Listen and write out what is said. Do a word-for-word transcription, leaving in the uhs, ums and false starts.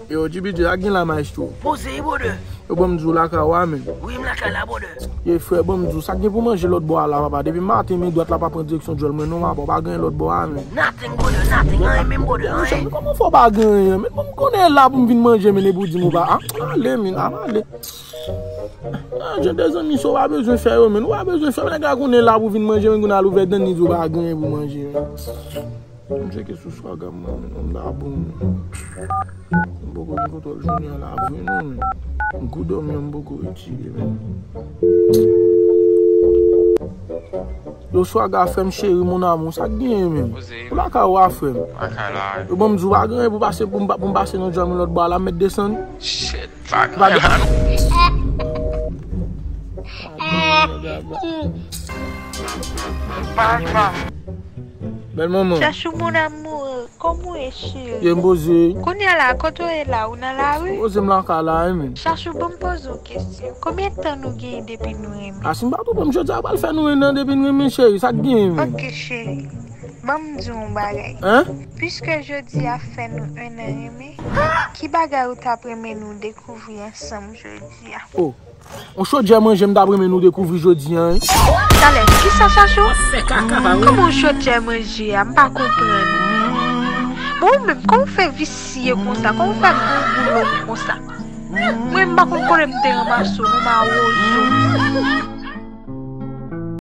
Yo, G B J, sa k gen la, maestro? Poze, brother. Yo, ban m di w lakay ou a, menm. Wi, m lakay la, brother. Ye, frè, ban m di w, sa k gen pou manje lòt bò a la, papa? Depi maten, men dwat la pa pran direksyon djòl mwen, non, papa, pa gen lòt bò a, menm. Nothing, brother, nothing, anyen menm, brother, anyen. Monchè, men kòman fè w pa gen anyen, men? Bon, m konnen la pou m vin manje, men, epi w di m ou pa, a, ale, men, a, ale. A, jan de zanmi sa w pa bezwen fè yo, men, ou pa bezwen fè, men, nèg la konnen la pou vin manje, men, kounye a l ouvè dan, li di w pa gen anyen pou manje, men. M tcheke sou Swaga mwen, menm, m ta bon, menm. M poko gen kontwòl jounen an la vre, non, menm. M kou dòmi an, m poko retire, menm. Yo, Swaga, frè m cheri, mon amour, sa k genyen, menm? Ou lakay ou a, frè m? Yo, ban m di w, pa gen anyen pou pase, pou m pa, pou m pase nan djòl mwen lòt bò a la, m mèt desann. Shit, pa gen anyen. Bèl manman. Chachou, mon amour, kòman w ye, cheri? Ye, m poze. Kounye a la, kote w ye la? Ou nan lari? Poze m lakay la, wi, menm. Chachou, ban m poze w kesyon. Konbyen tan nou genyen depi nou renmen? A, si m pa twonpe m, jodi a pral fè nou en an depi n renmen, cheri. Sa k genyen, menm? Ok, cheri. Ban m di w yon bagay. Hein? Piske jodi a fè nou en an renmen, ki bagay ou t ap renmen nou dekouvri ansanm jodi a? Oh. Yon chodyè manje m t ap renmen nou dekouvri jodi a, wi. Talè, kisa, Chachou? Kòman yon chodyè manje a? M pa konprann. Bon, ou menm, kòman w fè visye konsa? Kòman w fè gwo boulon konsa? Mwen, m pa konn kote m te ranmase w, non, mawozo.